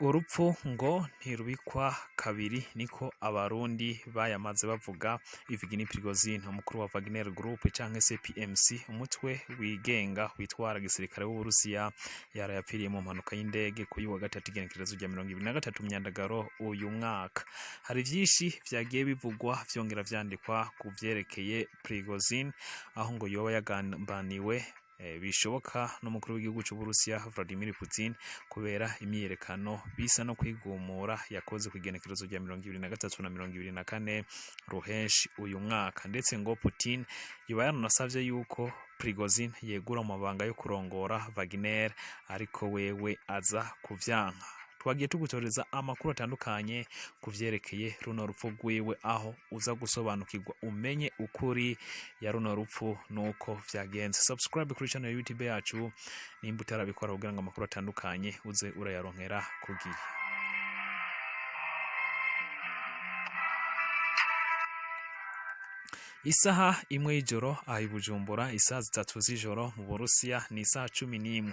Urupfu ngo ntirubikwa kabiri, niko Abarundi bayamaze bavuga. Yevgeny Prigozhin, umukuru wa Wagner Group canke se PMC, umutwe wigenga witwara gisirikare w'Uburusiya, yarayapfiriye mu mpanuka y'indege kuri wa gatatu, igenekerezo rya 23 Myandagaro uyu mwaka. Hari vyinshi vyagiye bivugwa vyongera vyandikwa ku vyerekeye Prigozhin, aho ngo yoba yagambaniwe bishoboka n'umukuru w'igihugu c'Uburusiya Vladimir Putin, kubera imyiyerekano bisa no kwigumura yakoze ku igenekerezo rya 23 na 24 Ruheshi uyu mwaka. Ndetse ngo Putin yoba yaranasavye yuko Prigozhin yegura mu mabanga yo kurongora Wagner, ariko wewe aza kuvyanka. Twagiye tugutoreza amakuru atandukanye ku vyerekeye runo rupfu rwiwe, aho uza gusobanukirwa umenye ukuri ya runo rupfu nuko vyagenze. Subscribe kuri channel ya YouTube yacu nimba utarabikora, kugira ngo amakuru atandukanye uze urayaronkera ku gihe. Isaha 1 y'ijoro aha i Bujumbura, isaha 3 z'ijoro mu Burusiya, ni isaha 11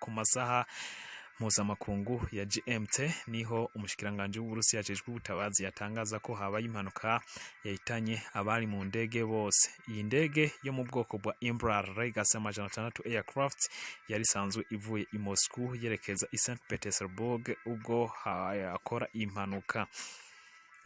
ku masaha mpuzamakungu ya GMT, niho umushikiranganji w'Uburusiya ajejwe ubutabazi yatangaza ko habaye impanuka yahitanye abari mu ndege bose. Iyi ndege yo mu bwoko bwa Embraer Legacy 600 aircraft yari isanzwe ivuye i Moscow yerekeza i St Petersburg ubwo yakora impanuka.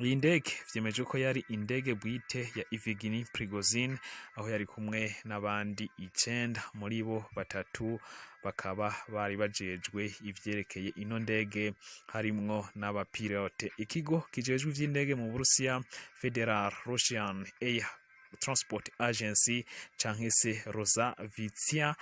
Iyi ndege vyemeje ko yari indege bwite ya Yevgeny Prigozhin, aho yari kumwe n'abandi icenda, muri bo batatu bakaba bari bajejwe ivyerekeye ino ndege, harimwo n'abapilote. Ikigo kijejwe ivy'indege mu Burusiya, Federal Russian Air Transport Agency canke se Rosaviatsia,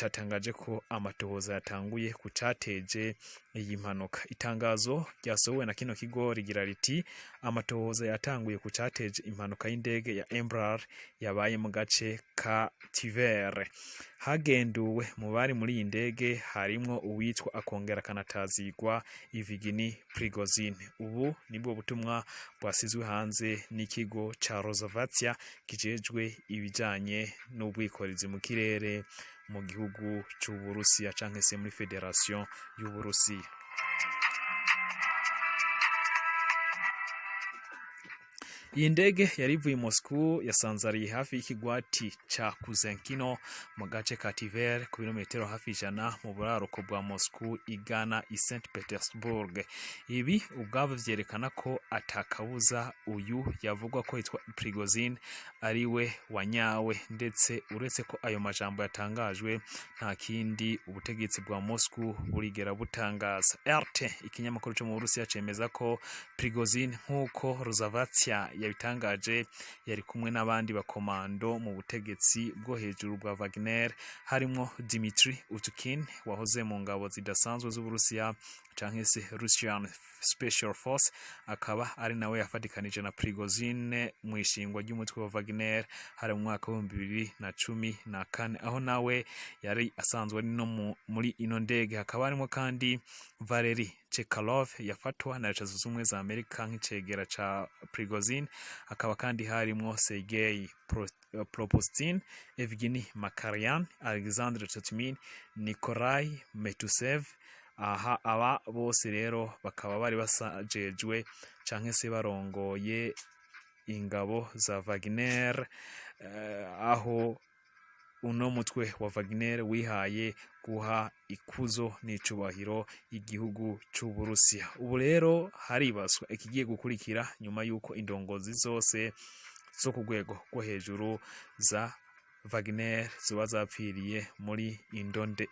catangaje ko amatohoza yatanguye ku cateje iyi mpanuka. Itangazo ryasohowe na kino kigo rigira riti: "Amatohoza yatanguye ku cateje impanuka y'indege ya Embraer yabaye mu gace ka Tver. Hagenduwe mu bari muri iyi ndege harimwo uwitwa akongera akanatazigwa Yevgeny Prigozhin." Ubu nibwo butumwa bwasizwe hanze n'ikigo ca Rosaviatsia kijejwe ibijanye n'ubwikorezi mu kirere mu gihugu c'Uburusiya canke se muri Federation y'Uburusiya. Iyi ndege yari ivuye i Moscow yasanzariye hafi y'ikigwati ca Kuzenkino mu gace ka Tver, ku birometero hafi 100 mu buraruko bwa Moscow igana i St Petersburg. Ibi ubwabo vyerekana ko atakabuza uyu yavugwa ko yitwa Prigozhin ari we wanyawe. Ndetse uretse ko ayo majambo yatangajwe, nta kindi ubutegetsi bwa Moscow burigera butangaza. RT, ikinyamakuru co mu Burusiya, cemeza ko Prigozhin, nk'uko Rosaviatsia yabitangaje, yari kumwe n'abandi bakomando mu butegetsi bwo hejuru bwa Wagner, harimwo Dmitry Utkin wahoze mu ngabo zidasanzwe z'Uburusiya canke se Russian Special Force, akaba ari nawe yafatikanije na Prigozhin mu ishingwa ry'umutwe wa Wagner hari mu mwaka w'2014, aho nawe yari asanzwe ari no muri ino ndege. Hakaba harimo kandi Valery Chekalov yafatwa na Leta Zunze Ubumwe za Amerika nk'icegera ca Prigozhin, hakaba kandi harimwo Sergei Propustin, Evgeny Makaryan, Alexander Totmin, Nikolai Metusev. Aha aba bose rero bakaba bari basajejwe canke se barongoye ingabo za Wagner, aho uno mutwe wa Wagner wihaye guha ikuzo n'icubahiro igihugu c'Uburusiya. Ubu rero haribazwa ikigiye gukurikira nyuma y'uko indongozi zose zo ku rwego rwo hejuru za Wagner ziba zapfiriye muri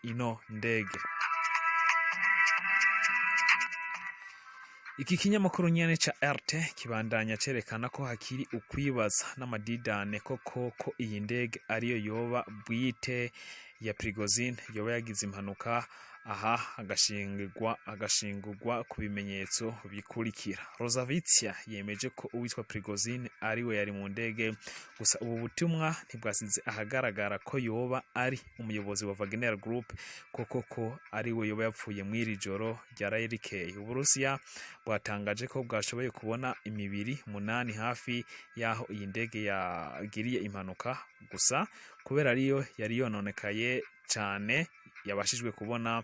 ino ndege. Iki kinyamakuru nyene ca RT kibandanya cerekana ko hakiri ukwibaza n'amadidane koko ko iyi ndege ariyo yoba bwite ya Prigozhin yoba yagize impanuka. Aha agashingurwa ku bimenyetso bikurikira: Rosaviatsia yemeje ko uwitwa Prigozhin ariwe yari mu ndege, gusa ubu butumwa ntibwasize ahagaragara ko yoba ari umuyobozi wa Wagner Group koko ko ariwe yoba yapfuye mw'iri joro ryaraye rikeye. Uburusiya bwatangaje ko bwashoboye kubona imibiri munani hafi y'aho iyi ndege yagiriye impanuka, gusa kubera ariyo yari yononekaye cane yabashijwe kubona.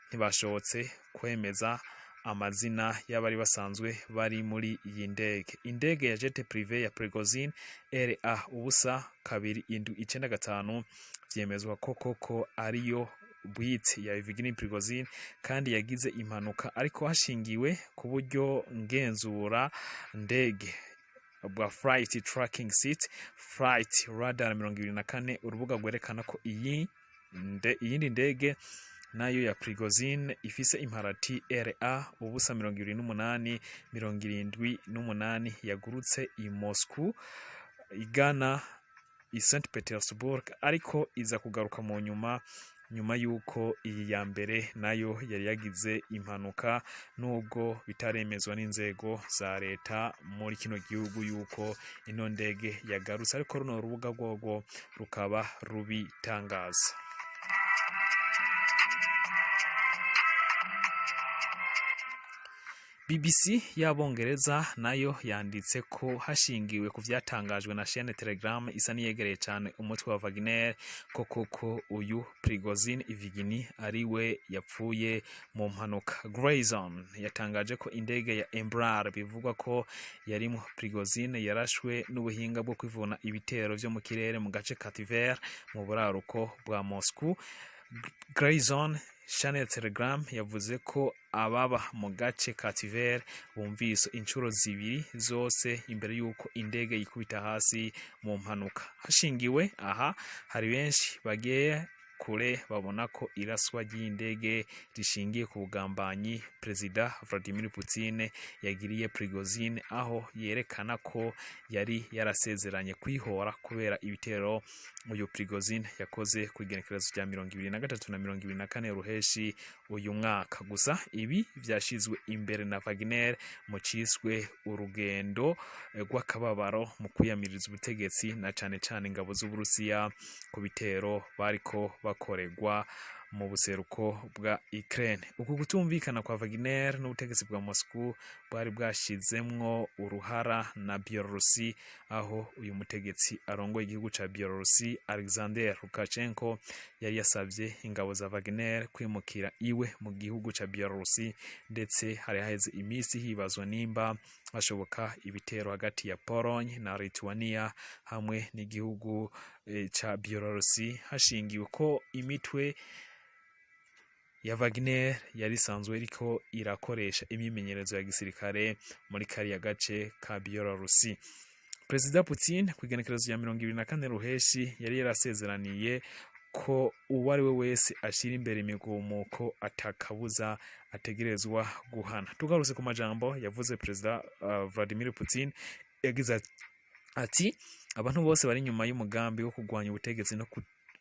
Ntibashobotse kwemeza amazina y'abari basanzwe bari muri iyi ndege. Indege ya jet privé ya Prigozhin RA 02795 vyemezwa ko koko ariyo bwite ya Yevgeny Prigozhin kandi yagize impanuka, ariko hashingiwe ku buryo ngenzura ndege bwa flight tracking site Flight Radar 24, urubuga rwerekana ko iyindi ndege nayo ya Prigozhin ifise imparati RA 02878 yagurutse i Moscow igana i St Petersburg, ariko iza kugaruka mu nyuma, nyuma y'uko iyi ya mbere nayo yari yagize impanuka, nubwo bitaremezwa n'inzego za leta muri kino gihugu yuko ino ndege yagarutse, ariko runo rubuga rwogo rukaba rubitangaza. BBC y'Abongereza nayo yanditse ko hashingiwe ku vyatangajwe na chaîne Telegram isa niyegereye cane umutwe wa Wagner, ko koko uyu Prigozhin Evgeny ariwe yapfuye mu mpanuka. Grayzone yatangaje ko indege ya Embraer bivugwa ko yarimwo Prigozhin yarashwe n'ubuhinga bwo kwivuna ibitero vyo mu kirere mu gace ka Tver mu buraruko bwa Moscow. Grayzone Channel Telegram yavuze ko ababa mu gace ka Tver bumvise inshuro zibiri zose imbere y'uko indege yikubita hasi mu mpanuka. Hashingiwe aha, hari benshi bagiye kure babona ko iraswa ry'indege rishingiye ku bugambanyi Perezida Vladimir Putin yagiriye Prigozhin, aho yerekana ko yari yarasezeranye kwihora kubera ibitero uyu Prigozhin yakoze ku igenekerezo rya 23 na 24 Ruheshi uyu mwaka. Gusa ibi vyashizwe imbere na Wagner mu ciswe urugendo rw'akababaro mu kwiyamiriza ubutegetsi na cane cane ingabo z'Uburusiya ku bitero bariko bakorerwa mu buseruko bwa Ukraine. Uku kutumvikana kwa Wagner n'ubutegetsi bwa Moscow bwari bwashizemwo uruhara na Bielorusi, aho uyu mutegetsi arongoye igihugu ca Bielorusi Alexander Lukashenko yari yasavye ingabo za Wagner kwimukira iwe mu gihugu ca Bielorusi, ndetse hari haheze imisi hibazwa nimba hashoboka ibitero hagati ya Pologne na Lithuania hamwe n'igihugu ca Bielorusi, hashingiwe ko imitwe ya Wagner yari isanzwe iriko irakoresha imyimenyerezo ya gisirikare muri kariya gace ka Bielorusi. Perezida Putin ku igenekerezo rya 24 Ruheshi yari yarasezeraniye ko uwo ari we wese ashira imbere imigumuko atakabuza ategerezwa guhana. Tugarutse ku majambo yavuze Perezida Vladimir Putin, yagize ati: "Abantu bose bari inyuma y'umugambi wo kurwanya ubutegetsi no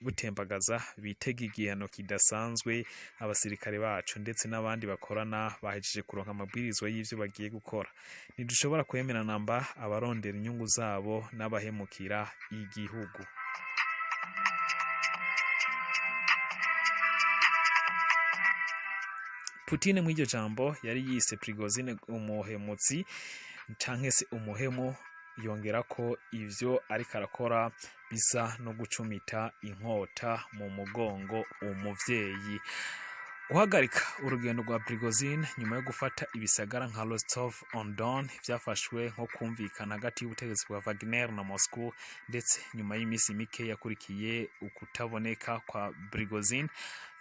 butembagaza bitega igihano kidasanzwe. Abasirikare bacu ndetse n'abandi bakorana bahejeje kuronka amabwirizwa y'ivyo bagiye gukora. Ntidushobora kwemera namba abarondera inyungu zabo n'abahemukira igihugu." Putin mw'iryo jambo yari yise Prigozhin umuhemutsi canke se umuhemu, yongera ko ivyo ariko arakora bisa no gucumita inkota mu mugongo umuvyeyi. Guhagarika urugendo rwa Prigozhin nyuma yo gufata ibisagara nka Rostov on Don vyafashwe nko kumvikana hagati y'ubutegetsi bwa Wagner na Moscow, ndetse nyuma y'imisi mike yakurikiye ukutaboneka kwa Prigozhin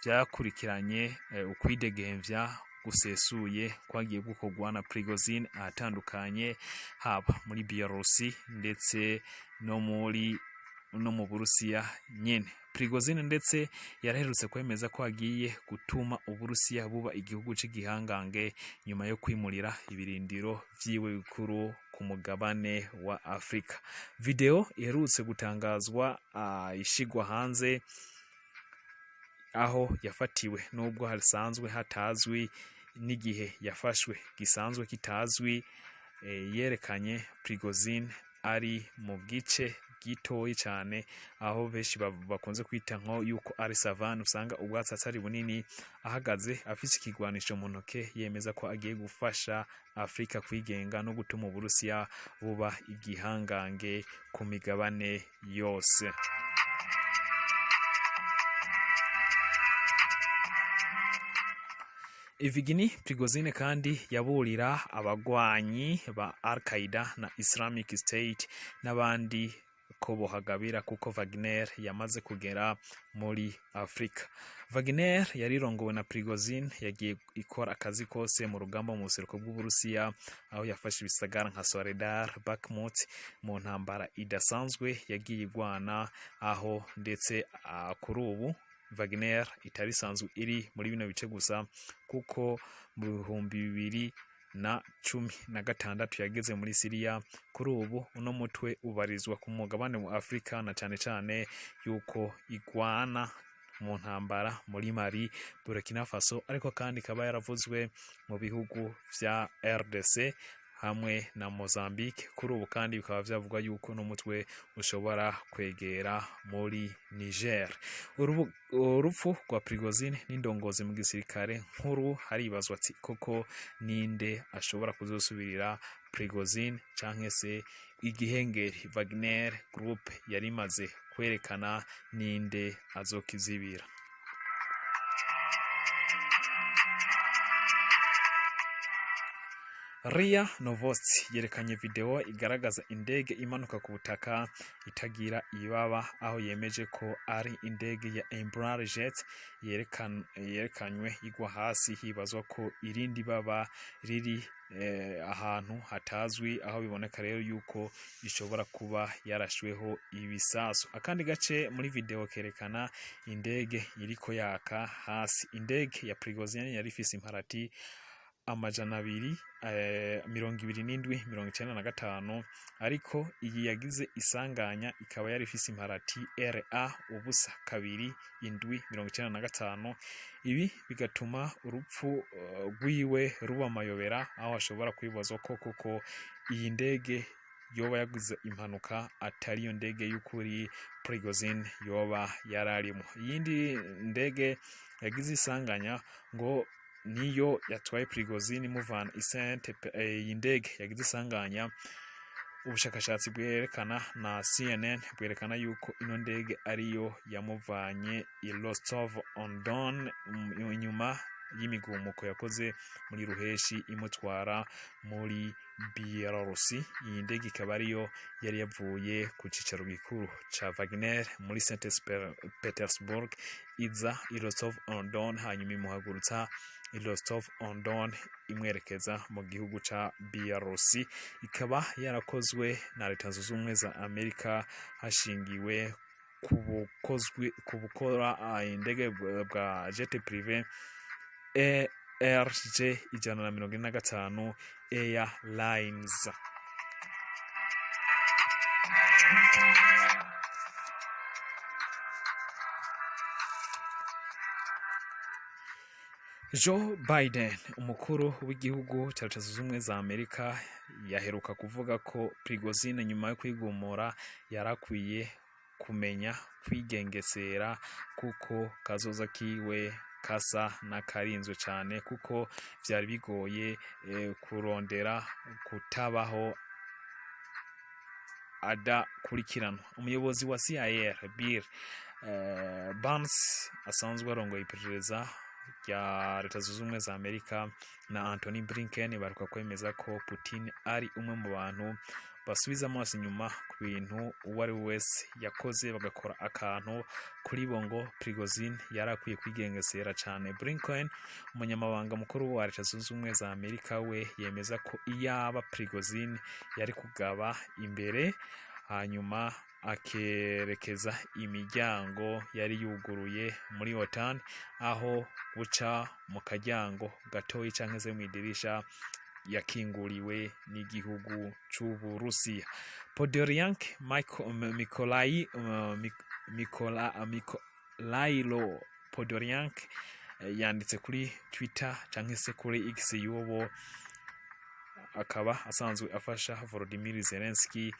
vyakurikiranye ukwidegemvya gusesuye kwagiye gukorwa na Prigozhin ahatandukanye, haba muri Bielorusi ndetse no mu Burusiya nyene. Prigozhin ndetse yaraherutse kwemeza ko agiye gutuma Uburusiya buba igihugu c'igihangange nyuma yo kwimurira ibirindiro vyiwe bikuru ku mugabane wa Afrika. Video iherutse gutangazwa ishigwa hanze aho yafatiwe, nubwo hasanzwe hatazwi n'igihe yafashwe gisanzwe kitazwi, yerekanye Prigozhin ari mu gice gitoyi cyane aho benshi bakunze kwita nko yuko ari savane, usanga ubwatsi atari bunini, ahagaze afise ikigwanisho mu ntoke, yemeza ko agiye gufasha Afrika kwigenga no gutuma Uburusiya buba igihangange ku migabane yose. Evgeny Prigozhin kandi yaburira abagwanyi ba Al-Qaeda na Islamic State n'abandi ko bohagabira, kuko Wagner yamaze kugera muri Afrika. Wagner yarirongowe na Prigozhin yagiye ikora akazi kose mu rugamba mu buseruko bw'Uburusiya, aho yafashe ibisagara nka Soledar, Bakhmut, mu ntambara idasanzwe yagiye igwana, aho ndetse kuri ubu Wagner itari isanzwe iri muri bino bice gusa, kuko mu 2016 yageze muri Siriya. Kuri ubu uno mutwe ubarizwa ku mugabane wa Afrika, na cane cane yuko igwana mu ntambara muri Mali, Burkina Faso, ariko kandi ikaba yaravuzwe mu bihugu vya RDC hamwe na Mozambique. Kuri ubu kandi bikaba vyavugwa yuko n'umutwe ushobora kwegera muri Niger. Urupfu rwa Prigozhin n'indongozi mu gisirikare nkuru, haribazwa ati koko ninde ashobora kuzosubirira Prigozhin, canke se igihengeri Wagner Group yari imaze kwerekana, ninde azokizibira? RIA Novosti yerekanye video igaragaza indege imanuka ku butaka itagira ibaba, aho yemeje ko ari indege ya Embraer Jet yerekanywe igwa hasi. Hibazwa ko irindi baba riri ahantu hatazwi, aho biboneka rero yuko ishobora kuba yarashweho ibisasu. Akandi gace muri video kerekana indege iriko yaka hasi. Indege ya Prigozhin yari ifise imparati 227 95, ariko iyi yagize isanganya ikaba yari ifise imparati RA 0 2 7 95. Ibi bigatuma urupfu rwiwe ruba amayobera, aho hashobora kwibazwa ko koko iyi ndege yoba yagize impanuka atari yo ndege y'ukuri Prigozhin yoba yararimo. Iyindi ndege yagize isanganya ngo niyo yatwaye Prigozhin imuvana i Saint. Iyi ndege yagize isanganya, ubushakashatsi bwerekana na CNN bwerekana yuko ino ndege ariyo yamuvanye i Rostov on Don inyuma y'imigumuko yakoze muri ruheshi, imutwara muri Bielorusi. Iyi ndege ikaba ariyo yari yavuye ku cicaro gikuru ca Wagner muri Saint Petersburg iza i Rostov on Don, hanyuma imuhagurutsa i Rostov on Don imwerekeza mu gihugu ca Bielorusi. Ikaba yarakozwe na Leta Zunze Ubumwe za Amerika hashingiwe ku bukozwe ku bukora indege bwa jet privé ARJ 145 Airlines. Joe Biden, umukuru w'igihugu cya Leta Zunze Ubumwe za Amerika, yaheruka kuvuga ko Prigozhin nyuma yo kwigumura yarakwiye kumenya kwigengesera, kuko kazoza kiwe kasa n'akarinzwe cyane, kuko vyari bigoye kurondera kutabaho adakurikiranwa. Umuyobozi wa CIA Bill Burns asanzwe arongoye iperereza rya Leta Zunze Ubumwe za Amerika na Antony Blinken baruka kwemeza ko Putin ari umwe mu bantu basubiza amaso inyuma ku bintu uwo ari we wese yakoze, bagakora akantu kuri bo. Ngo Prigozhin yari akwiye kwigengesera cyane. Blinken, umunyamabanga mukuru wa Leta Zunze Ubumwe za Amerika, we yemeza ko iyaba Prigozhin yari kugaba imbere, hanyuma akerekeza imiryango yari yuguruye muri OTAN, aho buca mu karyango gatoyi canke se mw'idirisha yakinguriwe n'igihugu c'Uburusiya. Podolyak Michael Mikolai Mikola Mikolailo Podolyak yanditse kuri Twitter canke se kuri X y'uwo akaba asanzwe afasha Volodymyr Zelensky,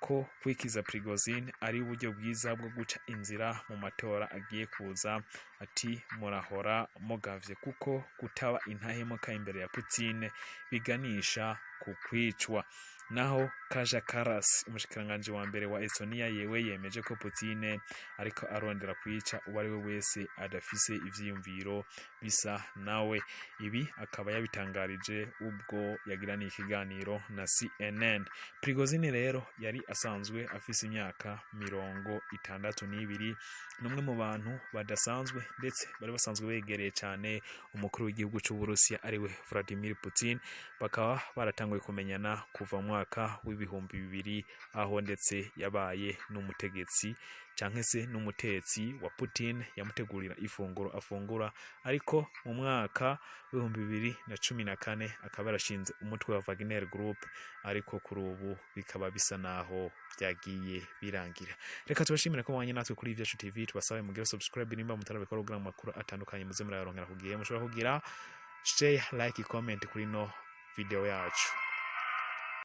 ko kwikiza Prigozhin ari uburyo bwiza bwo guca inzira mu matora agiye kuza. Ati murahora mugavye, kuko kutaba intahemuka imbere ya Putin biganisha ku kwicwa. Naho Kaja Kallas, umushikiranganji wa mbere wa Estonia, yewe yemeje ko Putin ariko arondera kwica uwo ari we wese adafise ivyiyumviro bisa nawe. Ibi akaba yabitangarije ubwo yagiraniye ikiganiro na CNN. Prigozhin rero yari asanzwe afise imyaka 62, n'umwe mu bantu badasanzwe ndetse bari basanzwe begereye cyane umukuru w'igihugu cy'Uburusiya, ariwe Vladimir Putin. Bakaba baratanguye kumenyana kuva mu mwaka w'2000, aho ndetse yabaye n'umutegetsi canke se n'umutetsi wa Putin, yamutegurira ifunguro afungura. Ariko mu mwaka w'2014 akaba yarashinze umutwe wa Wagner Group, ariko kuri ubu bikaba bisa naho byagiye birangira. Reka tubashimire ko mwanye natwe kuri Ivyacu TV. Tubasabe mugire subscribe nimba mutarabikora, kugira ngo amakuru atandukanye muze murayaronkera ku gihe. Mushobora kugira share, like, comment kuri no video yacu.